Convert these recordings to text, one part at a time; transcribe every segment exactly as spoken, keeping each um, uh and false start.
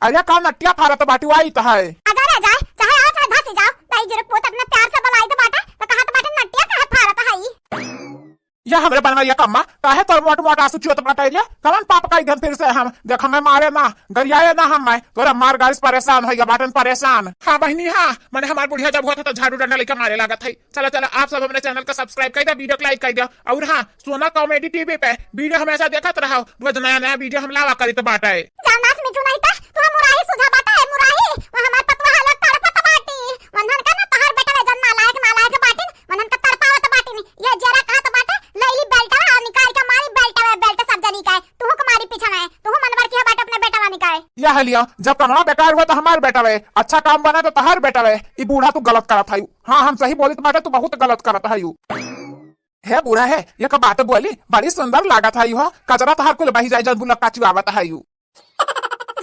अरे का नटिया फारत बाटी, आई त है। अगर आ जाए, चाहे आओ, चाहे धसी जाओ, दहिजुरुक पूत अपने प्यार से बुलाई तो बाटे, तो कहत बाटे नटिया काहे फारत है ई? या हमरे बनवरिया कम्मा, काहे तोर मोट मोट आंसू चुअत बाटे रे? कवन पाप कई देन फिर से हम? देख, हमें मारे ना, गरियाए ना हमें, तोरा मार गारी से परेशान होइगा बाटन परेशान। हाँ बहिनी, हाँ, मने हमार बुढ़िया जब होत है तो झाड़ू डंडा लेके मारे लागत है। चला, चला, आप सब हमरे channel का subscribe कइ द्या, video को like कइ द्या। और हाँ, सोना comedy TV पे video हमेशा देखत रहो, रोज नया नया video हम लावा करित बाटे। जानास मिठू नहीं त, तू मुराही सुझा बाटे, मुराही, वो हमार पतवा हालत तड़पत बाटी, वंधन का ना तहार बेटा वे जन नालायक, नालायक बाटिन, वंधन का तड़पावत बाटिन, ये जरा कहत बाटे, लइली बेल्टवा और निकाल के मारी बेल्टवा, बेल्ट सब जनी का है, तू के मारी पीछा नहीं, तू मनवर की बाटे अपने बेटवा निकाय। यह लिया, जब कमवा बेकार हुआ तो हमार बेटवा, अच्छा काम बना तो तहार बेटवा, ई बूढ़ा तू गलत करत है। हाँ, हम सही बोलित बाटे, तू बहुत गलत करत है। हे बूढ़ा हे, एक बात बोली, बड़ी सुंदर लागत है हो, कचरा तहार कुल बही जाए जब बुलक का चुआवत है।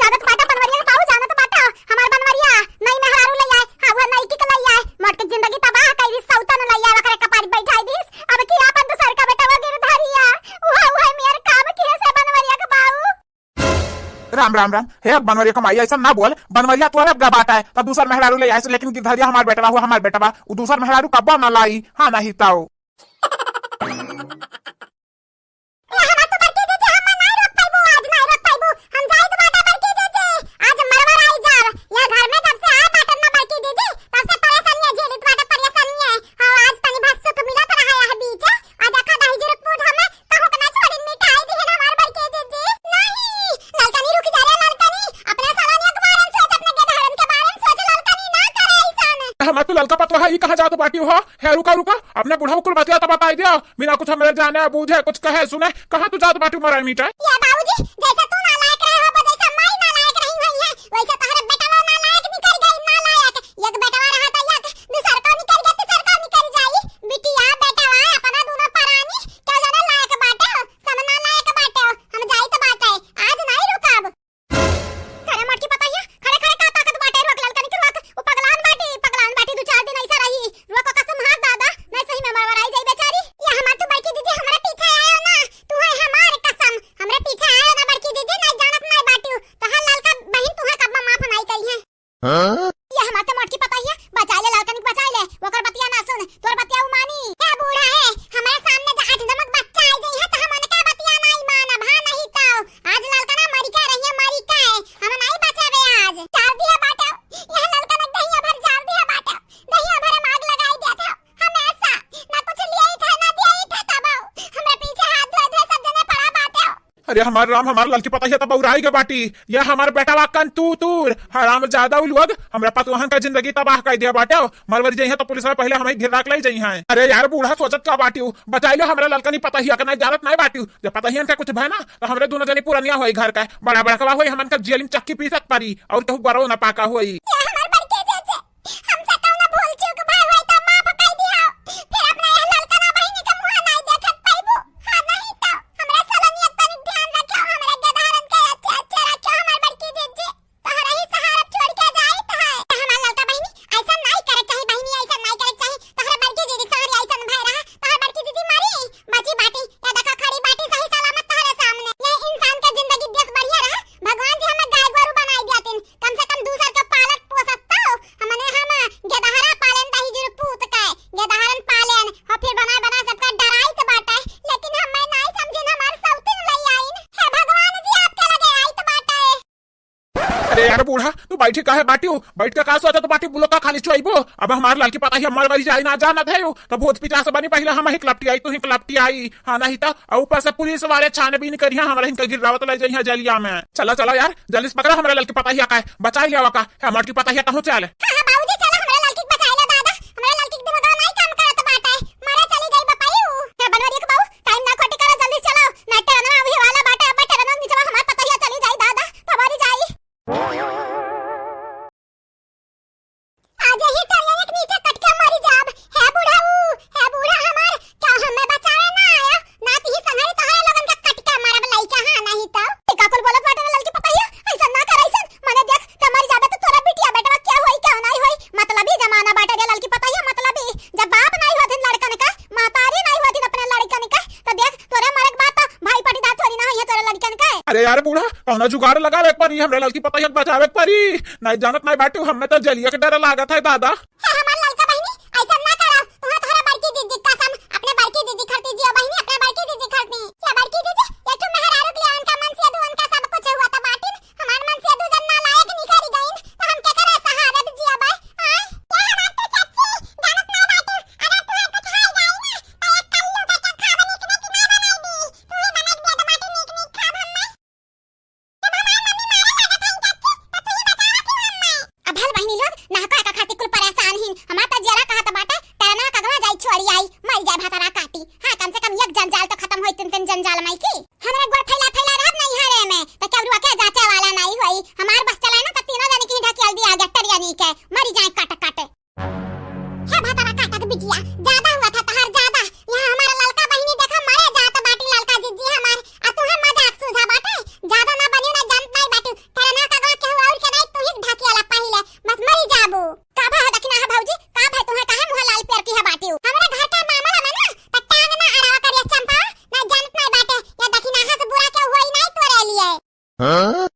जानत बाटा बनवरिया के बाबू, जानत बाटा, हमार बनवरिया नई मेहरारू लइ आए, हाँ, वो नई की लइ आए, मोट के जिंदगी तबाह कइ दिस, सौतन लइ आए, ओकरे कपार बैठाई दिस, अब की आपन दूसर का बेटा वो गिरधरिया, उहे, उहे मेर काम किहे से बनवरिया के बाबू। राम, राम, राम। हे बनवरिया के माई, ऐसा ना बोल। बनवरिया तोरे अब बाटा है, तब दूसर मेहरारू लइ आए से, लेकिन गिरधरिया हमार बेटवा हुआ, हमार बेटवा। उ दूसर मेहरारू कब्बो ना लाई, हाँ, नहीं ताऊ। ए, हमार तो बड़की जीजी, हम नाई रोक पाइबू, आज नाई रोक पाइबू। हम जाइत बाटा बड़की जीजी। आज मरमर आई जाब। यह घर में जब से आए बाटन ना बड़की जीजी, तब से परेशानी है, झेलित बाटा परेशानी है। हाँ, आज तनी भर सुख मिलत रहा यह बीच। आ देखा दहिजुरुक पूत हमें कहूँ के ना छोड़िन, मिटाई दिहिन हमार बड़की जीजी। नहीं, ललकनी रुक जा रे ललकनी, अपने सलोनिया के बारे में सोच, अपने गेदहरन के बारे में सोच, ललकनी ना करे ऐसन। हमार तो ललका पतवा है, ई कहाँ जात बाटी हो? हे रुका रुका, अपने बुढ़ऊ कुल बतिया तो बताई दिया, बिना कुछ हमरे जाने बूझे कुछ कहे सुने, कहाँ तू जात बाटी मराई मिटाई? ये बाबूजी, जैसे तू नालायक रहे हो, जैसे माई नालायक रही हुई है, वैसे तोहरे बेटवा नालायक निकल गई, नालायक। एक बेटवा रहा तो एक, दूसर को निकल गया, तीसर को निकल जाई। बिटिया, बेटवा, अपना दोनों परानी, क्या जाने लायक बाटे हो, सब नालायक बाटे हो। हम जाइत बाटे, आज नहीं रुकब। अरे मोटकी पतोहिया, खड़े खड़े का ताकत बाटे, रोक ललकनी के रोक, उ पगलान बाटी, पगलान बाटी, दू चार दिन ऐसा रही, रोक ओका संभार दादा, नहीं सही में मरमराई जाई बेचारी। या हमार तू बड़की दीदी, हमरे पीछे आयो ना, तू है हमार कसम, हमरे पीछे आयो ना बड़की दीदी, नहीं जानत नहीं बाटी, तहार ललका बहिन तू है कब्बा माफ नहीं करी है। हाँ? ये हमार तो मोटकी पतोहिया, बचाइ ले ललकनी के बचाइ ले, ओकर बतिया ना सुन, तोर बतिया उ मानी। ए बूढ़ा है, हमारे सामने जो आठ दमक बच्चा आइ गई है, तो हम उनके बतिया नहीं मानब, हाँ नहीं तो। आज ललकना मरी के रहिए, मरी के, हम नहीं बचावे आज। चार दिया बाटे, यह ललकना दहिया भर चार दिया बाटे, दहिया भर माग लगाई दिया था, हमेशा, ना कुछ लिया ही था, ना दिया ही था, तब हमरा पीछे हाथ धोए धोए सब जने पड़ा बाटे। अरे हमार राम, हमार ललकी पतोहिया त बौराई के बाटी। ये हमार बेटवा कन तू तूर, हरामजादा उ लोग हमरा पतोहन का जिंदगी तबाह कर दिया बाटे। मरवरी जइहें तो पुलिस में पहले हमें घिरा के ले जइहें। अरे यार बूढ़ा सोचत का बाटी, बचाई लो हमरा ललकनी पतोहिया के, नहीं जानत नहीं बाटी। जब पतोहियन का कुछ भय ना तो हमरे दोनों जनी पुरनिया होई घर का, बड़ा बड़कवा होई, हमन का जेल में चक्की पीसत परी और कहूँ गरौ ना पाका होई। ये हमार बड़के जीजी, हमसे कौनो भूल चूक भय होई त माफ कई दिहो। फिर अपना यह ललकना बहिनी के मुँह नाई देखत पाइबू। हाँ, नहीं तो हमरा सलोनिया तनिक ध्यान रखियो, हमरा गेदहरन के अच्छे अच्छे रखियो, हमार बड़की जीजी। तोहरा ही सहारा छोड़ के जाइत है। हमार ललका बहिनी, ऐसा नाई करे चाही बहिनी, ऐसा नाई करे चाही। तोहरा बड़की जीजी के सहारे ऐसन भय रहा, तोहर बड़की जीजी मरी, बची बाटी, या देखा खड़ी बाटी सही सलामत तोहरे सामने। यह इंसान के जिंदगी देश बढ़िया रहा, भगवान जी हमें गाय गोरू बनाई दियातिन, कम से कम दूसर के पालत पोसत तो, हमने हम गेदहरा पालेन दहिजुर पूत के, गेदहरन पालेन, और फिर बना बना सबका डराइत बाटे, लेकिन हमें नाई समझिन हमार सौतिन लई आइन। हे भगवान जी आपके लगे आइत बाटे। अरे यार बूढ़ा, तू बैठी काहे बाटियो? बैठ के का सोचत बाटी? बुलो का खाली चुआइबो? अब हमार ललकी पतोहिया मर वरी जाई ना जानत है, तो भूत पिचास बनी, पहले हम ही कलपटी आई, तू ही कलपटी आई। हाँ, नहीं तो, और ऊपर से पुलिस वाले छानबीन करिहा, हमरा हिनका गिरावत ले जइहा जलिया में। चला, चला यार, जल्दी से पकड़ा हमरा ललकी पतोहिया का, बचाई लेवा का, हमार की पतोहिया कहूँ चल। हाँ, हाँ, बाबूजी, चला, हमरा ललकी के बचाई ला दादा, हमरा ललकी के दिमागवा नाई काम करत बाटे, मरा चली गई बपाई ऊ। हे बनवरिया के बाबू, टाइम ना खोटी करा, जल्दी चलाओ, ना ट्रेनवा अभी वाला बाटे, अब ट्रेनवा निचवा हमार पतोहिया चली जाई दादा, पवारी जाई। आज ही ट्रेन के नीचे कट के मरी जाब। हे बुढ़ऊ, हे बूढ़ा हमार, क्या हमें बचावे ना आया? ना ती ही संघरी तोहरे लोगन के कट के मारब लइका, हाँ नहीं तो। ई का कुल बोलत बाटे रे ललकी पतोहिया? ऐसा ना कर, ऐसा। मने देख, ते मर जाबे तो तोरा बिटिया बेटवा क्या होई, क्या नहीं होई? अरे यार बूढ़ा, कौनो जुगाड़ लगावे के परी, हमरे ललकी पतोहिया के बचावे के परी। नहीं जानत नहीं बाटू, हमें तो जलिया के डर लागत है दादा। हे हमार ललका बहिनी, ऐसा ना करा। तुहा तोहरा बड़की जीजी कसम, अपने बड़की जीजी खरती जियो बहिनी, अपने बड़की जीजी खरती। या बड़की जीजी, ये ठू मेहरारू के लिए उनका मन से दू, उनका सब कुछ हुआ था बाटिन। हमार मन से दू जन नालायक निकल गइन, तो हम केकरा सहारे जियबे? आय? या हमार तो चाची, जानत नहीं बाटू, अगर तुहा कुछ हो जाए ना, तो एक कल्लू के खाब निक निक ना बनाई दी। तू ही बना दिया तो बाटी निक निक खाब हम्मे। जब हमार मम्मी मारे लागत हईन चाची, त तू ही बचावत ही हम्मे। अब भल बहिनी लोग, नाहको एका खातिर कुल परेशान हिन। हमार त जियरा कहत बाटे, टरना कगवा जाई छोड़ी आई, मर जाए भतरा काटी। हाँ, कम से कम एक जंजाल तो खतम होई, तीन तीन जंजाल माई की। हमरे गोड़ फैला फैला रहब नहीं हरे में, त केवरुआ के जाचे वाला नहीं होई। हमार बस चला ना, त तीनों जनी की ढकेल दिया गया टरियनी के, मरी जाए कट कट। हे भतरा काटक बिटिया, ज्यादा हुआ था तहार ज्यादा। यहाँ हमार ललका बहिनी देखा मरे जात बाटी ललका जीजी हमार, आ तुहे मजाक सूझा बाटे। ज्यादा ना बनियो ना जानत नाई बाटू, तेरे ना कगवा केहू और के नाई, तू ही ढाकी वाला पहिले, बस मरी जाबू। का भा दखिना है भौजी, का भा तुहे काहे मुँह लाल पेर की है बाटियो? हमरे घर का मामला में ना, त टांग ना अड़ावा करिया चंपा, ना जानत नाई बाटे, या दखिना से बुरा केहू होई नाई तोरे लिए। हाँ?